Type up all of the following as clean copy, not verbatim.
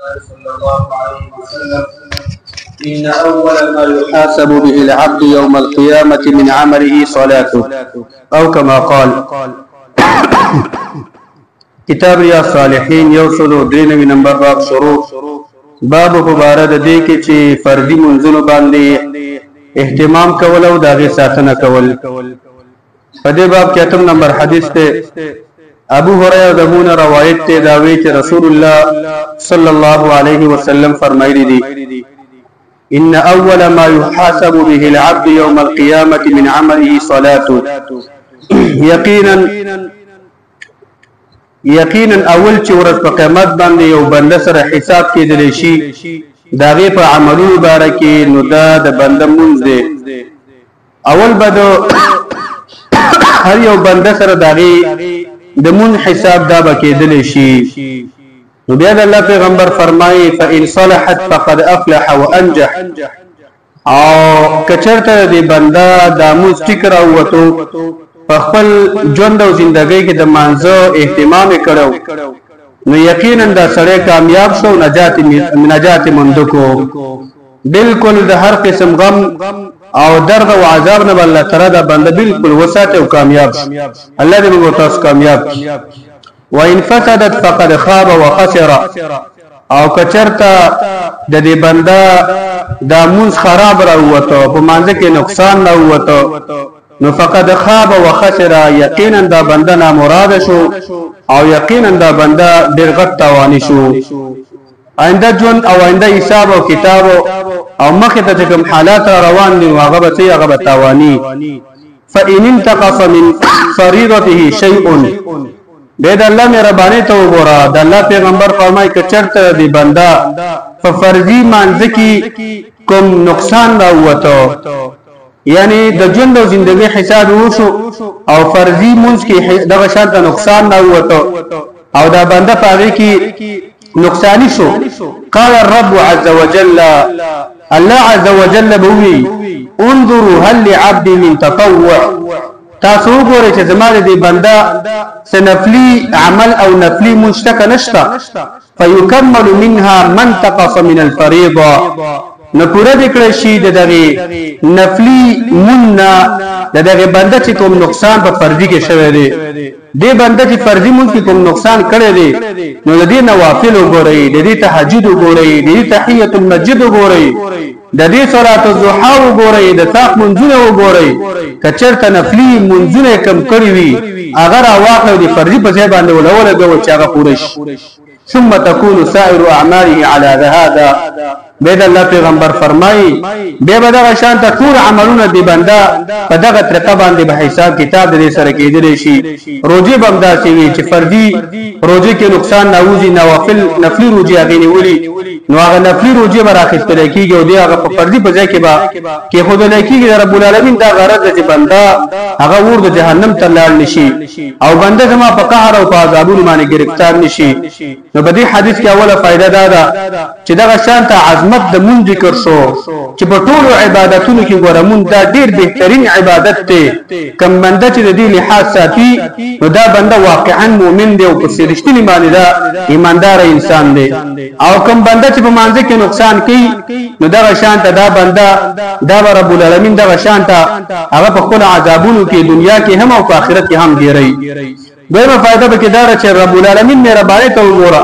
صلى الله عليه وسلم إن أول ما يحاسب به العبد يوم القيامة من عمله صلاته أو كما قال. کتاب ریاض صالحین 193 نمبر باب شروع. باب په باره د دې کې چې فردي منځونو باندې اهتمام کول او د هغې ساتنه کول. په دې باب کې اتم نمبر حدیث دی. ابو هريره دمون روایت ته دا وی چې رسول الله صلی الله علیه وسلم فرمایلی دي: ان اول ما يحاسب به العبد يوم القيامه من عمله صلاته. یقینا اول چې ورځ په قیامت باندې یو بنده سره حساب کېدلی شي د هغې په عملونو باره کې، نو دا د بنده مونځ دی. اول به د هر یو بنده سره د هغې د مونځ حساب دا به کېدلی شي. نو بیا د الله پیغمبر فرمایي: فإن صلحت فقد افلح وانجح. او که چېرته د بنده دا مونځ ټیک راووتو، په خپل ژوند او زندګۍ کې د مانځه اهتمام یې کړو، نو یقینا دا سړی کامیاب شو، نجات موندو کو. بالکل د هر قسم غم او درد او عذاب نه الله تعالی دا بنده بالکل وساته او کامیاب شي. الله دې موږ تاسو کامیاب کړي. وان فسدت فقد خاب وخسر. او کچرته د دې بنده دا مونږ خراب راووته، په مانځ کې نقصان راووته، نو فقد خاب وخسر، یقینا دا بنده نامراد شو او یقینا دا بنده ډیر غټ تاوانی شو. آینده ژوند او آینده حساب او کتاب او مخې ته چې کوم حالات روان دي، هغه به څه، هغه به تاوانی. فإن انتقص من فريضته شيء. به د الله مهرباني ته وګوره، د الله پیغمبر فرمایي که چرته دی بنده په فرضي مانځ کې کوم نقصان راووته، یعنی د ژوند او زندګۍ حساب وشو او فرضي مونځ کې دغه شان ته نقصان راووته او دا بنده په هغې کې نقصانی شو، قال الرب عز وجل، الله عز وجل بوي: انظروا هل لعبدي من تطوع. تاسو وګورئ چې زما د دې بنده څه نفلي عمل او نفلي مونځ شته که نشته. فیکمل منها من تقص من الفریضه. نو پوره دې کړی شي د دغې نفلي مونځ نه د دغې بنده چې کوم نقصان په فرضي کې شوی دی. دې بنده چې فرضي مونځ کې کوم نقصان کړی دی، نو د دې نوافل وګورئ، د دې تهجد وګورئ، د دې تحیت المسجد وګورئ، د دې صلات الضحا وګورئ، د څاښت مونځونه وګورئ. که چېرته نفلي مونځونه یې کم کړي وي، هغه راواخلئ، د فرضي په ځای باندې وله ولګوئ چې هغه پوره شي. ثم تكون سائر اعماله على هذا. به د الله پیغمبر فرمایي به به دغه شان ته ټول عملونه دی بنده په دغه طریقه باندې به حساب کتاب دې سره کېدلی شي. روزي به هم داسې وي چې فردي روزي کې نقصان ناوځي، نوافل نفلي روزي هغې نیولي، نو هغه نفلي روزي به راخیستل کېږي او دی هغه په فردي په ځای کې به کېښودل کېږي. د رب العالمین دا غرض ده چې بنده هغه اور د جهنم ته لاړ نشي او بنده زما په قهر او په عذابونو باندې ګرفتار نشي. نو په دې حدیث کې اوله فایده دا ده چې دغه شان ته عظمت د مونځ ذکر شو، چې په ټولو عبادتونو کې ګوره مونځ دا ډیر بهترین عبادت دی. کم بنده چې د دې لحاظ ساتي، نو دا بنده واقعا مؤمن دی او په رښتیني باندې دا ایماندار انسان دی. او کم بنده چې په مانځ کې نقصان کوي، نو دغه شان ته دا بنده دا به رب العالمین دغه شان ته هغه په خپل عذابونو کې دنیا کې هم او په آخرت کې هم ګیري. دویمه فائدہ به کې دا ده چې رب العالمین مهرباني ته وګوره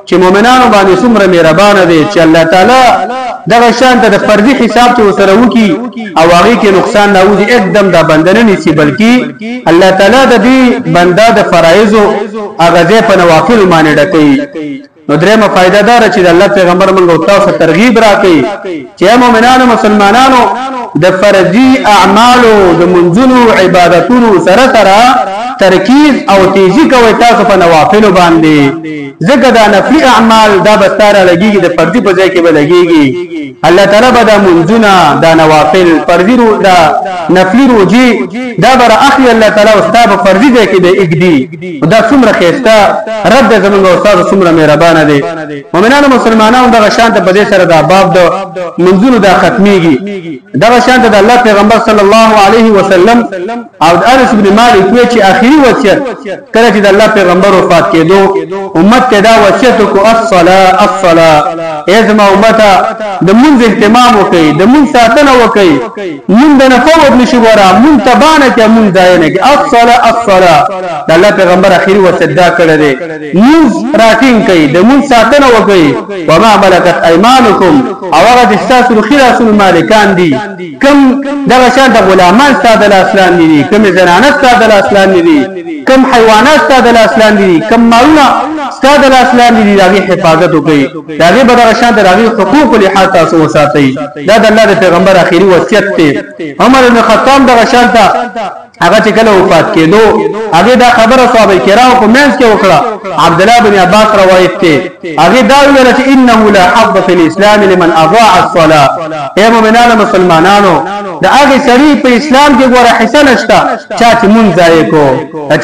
چې مؤمنانو باندې څومره مهربانه دی، چې الله تعالی دغه شان ته د فرضي حساب چې وسره وکي او هغې کې نقصان راوځي، اکدم دا بنده نه نیسي، بلکې الله تعالی د دې بنده د فرایضو هغه ځای په نوافلو باندې ډکوي. نو درېمه فائدہ دا ده چې د الله پیغمبر موږ او تاسو ترغیب راکړي چې مؤمنانو مسلمانانو، د فرضي اعمالو د منځونو عبادتونو سره سره ترکیز او تیزی کوي تاسو په نوافلو باندې، ځکه دا نفلي اعمال دا به ستاره لګیږي، د فرضي په ځای کې به لګیږي. الله تعالی به دا منځونه، دا نوافل فرضي رو دا نفلي روزي دا به اخلي الله تعالی او ستا په فرضي ځای کې به اګدي. دا څومره ښایسته رب د زمونږ او ستاسو څومره مهربانه دی. مؤمنانو مسلمانانو، دغه شان ته په دې سره دا باب د منځونو دا ختمیږي. دغه شان د الله پیغمبر صلی الله علیه وسلم او د انس بن مالک وی چې اخیری وصیت کله چې د الله پیغمبر وفات کېدو امت ته دا وصیت کو، الصلاه الصلاه، ای زما امته د مونځ اهتمام وکړئ، د مونځ ساتنه وکړئ، مونږ د نفوت نشي ګوره، مونږ تبانه کې مونږ ځای نه کې، الصلاه الصلاه. د الله پیغمبر اخیری وصیت دا کړی دی، مونځ راټینګ کړئ، د مونځ ساتنه وکړئ. وما ملکت ایمانکم، او هغه چې ستاسو د ښي لاسونو مالکان دي، کوم دغه شان د غلامان ستا د لاس لاندې دي، کومې زنانه ستا د لاس لاندې دي، کوم حیوانات ستا د لاس لاندې دي، کوم مالونه ستا د لاس لاندې دي، د هغې حفاظت وکړئ، د هغې به دغه شان د هغې حقوق لحاظ تاسو وساتئ. دا د الله د پیغمبر اخري وصیت دی. عمر بن خطاب دغه شان ته هغه چې کله وفات کېدو هغه دا خبره صحابه کرامو په منځ کې وکړه. عبد الله بن عباس روایت دی، هغه دا ویل چې انه لا حظ فی الاسلام لمن اضاع الصلاه. اے مؤمنانو مسلمانانو، د هغه سړي په اسلام کې ګوره حصہ نشته چا چې مونږ ضایع کو،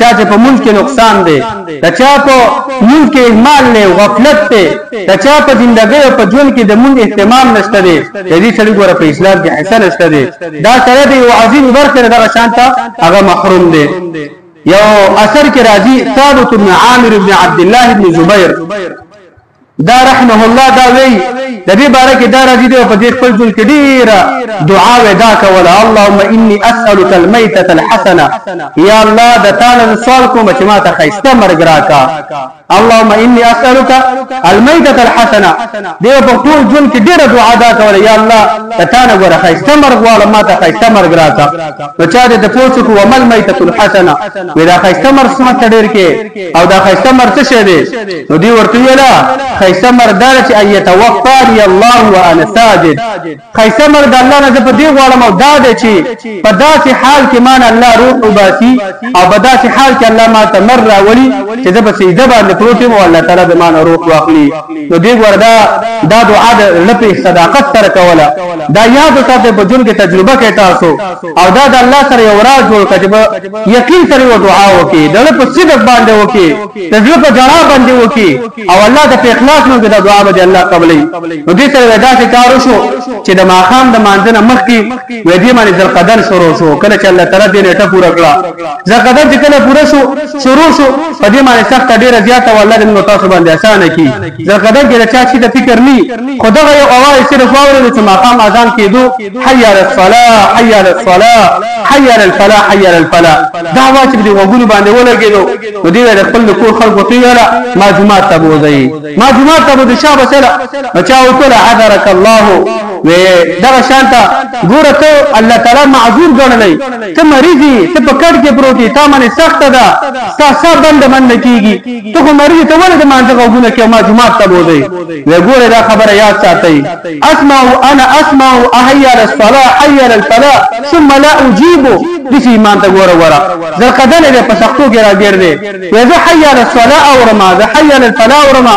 چا چې په مونږ کې نقصان دی، چا په مونږ کې اهمال دی، غفلت دی، چا په زندګۍ او په ژوند کې د مونږ اهتمام نشته دی، د دې سړي ګوره په اسلام کې حصہ نشته دی. دا سړی د یو عظیم برخه دغه شانته هغه محروم دی. یو اثر کې راځي ثابت بن عامر بن عبد الله بن زبیر دا رحمه الله دا وی، د دې باره کې دا راځي دی په دې خپل ژوند کې ډیره دعا ودا کوله، اللهم انی اسالک المیتة الحسنه، یا الله د تعالی سوال کوم چې ما ته ښایسته مرګ راکا. اللهم انی اسالک المیتة الحسنه، دی په ټول ژوند کې ډیره دعا دا کوله، یا الله د تعالی ګوره ښایسته مرګ غواړم، ما ته ښایسته مرګ راکا. نو چا دې تپوس وکړو ومل میتة الحسنه، وی دا ښایسته مرګ څه ډیر کې او دا ښایسته مرګ څه شی دی؟ نو دی ورته ویله ښایسته مرګ دا چې ان یتوفانی الله وانا ساجد. ښایسته مرګ د الله نه زه په دې غواړم او دا دی چې په داسې حال کې ما نه الله روح وباسي او په داسې حال کې الله ما ته مر راولي چې زه په سجده باندې پروت یم او الله تعالی د ما نه روح واخلي. نو دې ګوره دا دعا د زړه په صداقت سره کوله. دا یاد وساتئ، په ژوند کې تجربه کړئ تاسو، او دا د الله سره یو راز جوړ کړئ چې په یقین سره یو دعا وکړي، د زړه په صدق باندې وکړي، د زړه په ژړا باندې وکړي، او الله ته په اخلاص نو دا دعا به الله قبلوي. نو دې سره داسې کار وشو چې د ماښام د مانځه نه مخکې وې دې باندې ذوالقدن شروع شو. کله چې الله تعالی دې نېټه پوره کړه، ذوالقدن چې کله پوره شو شروع شو، په دې باندې سخته ډېره زیاته وه، الله دې موږ تاسو باندې اسانه کړي. ذوالقدن کې د چا چې د فکر نی، خو دغه یو اواز صرف واورېدو چې ماښام اذان کېدو، حي علی الصلاة حي علی الصلاة حي علی الفلاح حي علی الفلاح، دا اواز چې په دې غوږونو باندې ولګېدو، نو دې د خپل کور خلکو ته ویله ما جومات ته بوځئ، ما جومات ته بوځئ، شابه سره. نو چا وکړه عذرک الله، وی دغه شانته ګوره ته الله تعالی معذور ګڼلی، ته مریض یې، ته په کټ کې پروت یې، تا باندې سخته ده، ستا ساه بنده بنده کېږي، ته خو مریض یې، ته ولې د مانځه غوږونه کوې، ما جومات ته بوځئ؟ وی ګوره دا خبره یاد ساتئ، اسمع انا اسمع حي على الصلاة حي على الفلاح ثم لا اجيب. داسې ایمان ته ګوره ګوره ذوالقدن دی په سختو کې راګیر دی، وی زه حي على الصلاة اورم، زه حي على الفلاح اورم،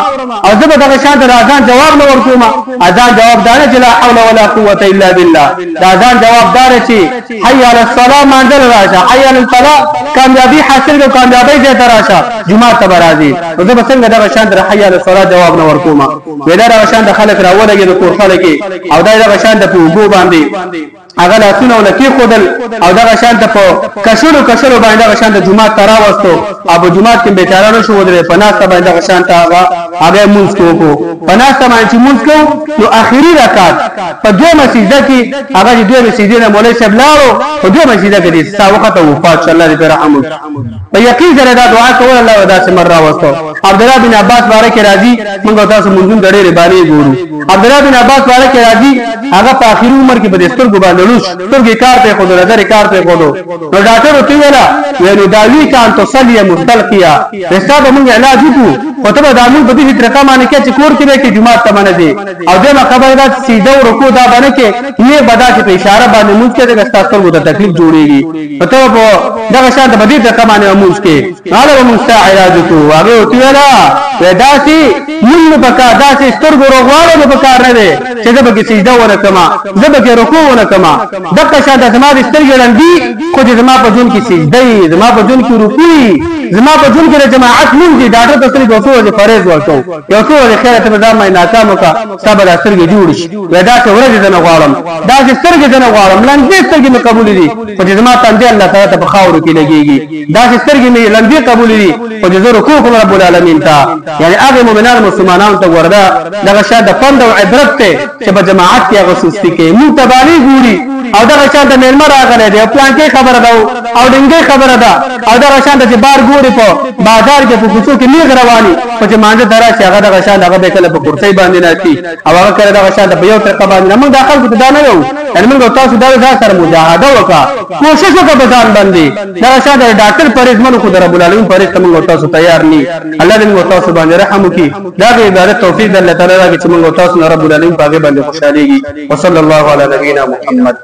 او زه به دغه شان ته د اذان جواب نه ورکوم. اذان جواب دا نه چې لا حول ولا قوة الا بالله، د اذان جواب دا دی چې حي على الصلاة مانځل راشه، حي على الفلاح کامیابی حاصل کړه، کامیابی ځای ته راشه، جومات ته به راځې. نو زه به څنګه دغه شان ته حي على الصلاة جواب نه ورکوم؟ وی دا دغه شان د خلک راولګېد کور خلک، او دا دغه شان د په اوږو باندې هغه لاسونه ول کېښودل، او دغه شان ته په کشلو کشلو باندې دغه شان د جومات ته راوستو، او په جومات کې بیچاره نه شو ودرېدی، په ناسته باندې دغه شان ته هغه مونځ وکړو. په ناسته باندې چې مونځ کوو نو اخري رکعت په دویمه سجده کې هغه چې دویمې سجدې نه مولوي صاحب لاړو، په دویمه سجده کې دې ساه وخته وفات شو، الله دې پرې رحم وکړي. په یقین سره دا دعا کوله، الله به داسې مر راوستو. عبدالله بن عباس باره کې راځي، موږ تاسو مونځونه د ډېرې بانې ګورو. عبدالله بن عباس باره کې راځي، هغه په اخري عمر کې په دې سترګو باندې لوس سترګې کار پرېښودو، نظر یې کار پرېښودو. نو ډاکټر ورته وویله، ویل داوي که ان تصلي مستلقیا، ستا به موږ علاج وکړو، خو ته به دا مونږ په دې طریقه باندې کې چې کور کې به کې جومات ته به نه ځې، او دویمه خبره دا چې سجده او رکوع دا به نه کې، نیغ به داسې په اشاره باندې مونځ کې، ځکه ستا سترګو ته تکلیف جوړېږي، نو ته به دغه شان ته په دې طریقه باندې مونځ کې، نو هله به مونږ ستا علاج وکړو. هغې ورته وویله، وایي داسې مونږ مې پکار، داسې سترګو روغوالی مې پکار نه دی چې زه پکې سجده ونه کړم، زه پکې رکوع ونه کړم، دقه شان ته زما د سترګې ړندي، خو چې زما په ژوند کې سجده وي، زما په ژوند کې رکوع وي، زما په ژوند کې د جماعت مونځ وي. ډاکټر ته سترګې څو ورځې پرهېز ورکړو. کوو. یو څو ورځې خیره ته به ځان باندې ناکام وکړه، ستا به دا سترګې جوړې شي. وایي داسې ورځې زه نه غواړم، داسې سترګې زه نه غواړم، لنډې سترګې مې قبولې دي خو چې زما تندی الله تعالی ته په خاورو کې لګېږي، داسې سترګې مې لنډې قبولې دي خو چې زه رکوع کوم رب العالمین ته. یعنې هغې مؤمنانو مسلمانانو ته ګوره دا دغه شان د پند او عبرت دی چې په جماعت کې هغه سستي کوي، مونږ ته باندې ګوري او دغه شان د مېلمه راغلی دی او پلانکې خبره ده او ډنګې خبره ده او دغه شان ته چې بار ګوري په بازار کې په کوڅو کې نیغ رواني، خو چې مانځه ته راشي هغه دغه شان هغه به کله په کرسۍ باندې ناستي او هغه کله دغه شان ته په یو طریقه باندې. موږ دا خلکو ته دا نه یو، یعنې موږ تاسو دا ځان سره مجاهده وکړه، کوشش وکړه په ځان باندې. دغه شان د ډاکټر پرهېز منو، خو د رب العالمین پرهېز ته موږ تاسو تیار نه. الله دې موږ تاسو باندې رحم وکړي، دا د عبادت توفیق د الله تعالی راکړي چې موږ تاسو نه رب العالمین په هغې باندې خوشحالېږي. وصلی الله علی نبینا محمد.